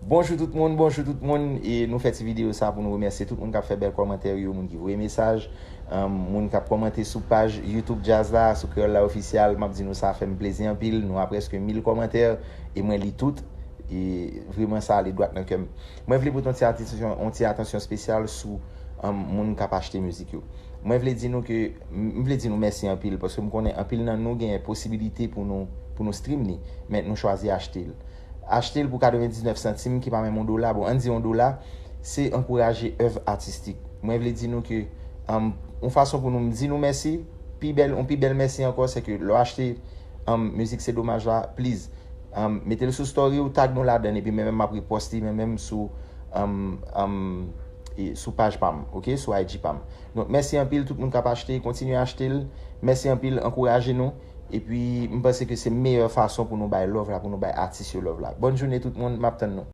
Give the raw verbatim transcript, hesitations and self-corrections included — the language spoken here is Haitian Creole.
Bonjou tout moun, bonjou tout moun. E nou fè ti videyo sa pou nou remèsye tout moun k ap fè bèl kòmantè yo, moun ki voye mesaj, um, moun k ap kòmante sou paj YouTube Djaz la, sou Kreyòl la Ofisyal. M ap di nou sa fè m plezi anpil. Nou a prèske mil kòmantè e mwen li tout. E vreman sa ale dwat nan kè m. Mwen vle pote yon ti atansyon, yon ti atansyon espesyal sou um, moun k ap achte mizik yo. Mwen vle di nou ke, m vle di nou mèsi anpil, paske m konnen anpil nan nou gen posibilite pou nou, pou nou stream li, men nou chwazi achte l. Achte l pou katrevendiznèf santim, ki pa menm yon dola. Bon, ann di yon dola, se ankouraje èv atistik. Mwen vle di nou ke, um, yon fason pou nou di nou mèsi, pi bèl, yon pi bèl mèsi ankò, se ke lè w achte um, mizik Se Domaj la, please, um, mete l sou story ou, tag nou ladan l, epi mwen menm m ap repost li, mwen menm sou, um, um, e, sou paj pa m, ok? Sou I G pa m. Donk, mèsi anpil tout moun k ap achte, kontinye achte l. Mèsi anpil, ankouraje nou. Epi, m panse ke se meyè fason pou nou bay love la, pou nou bay atis yo love la. Bòn jounen tout moun, m ap tann nou.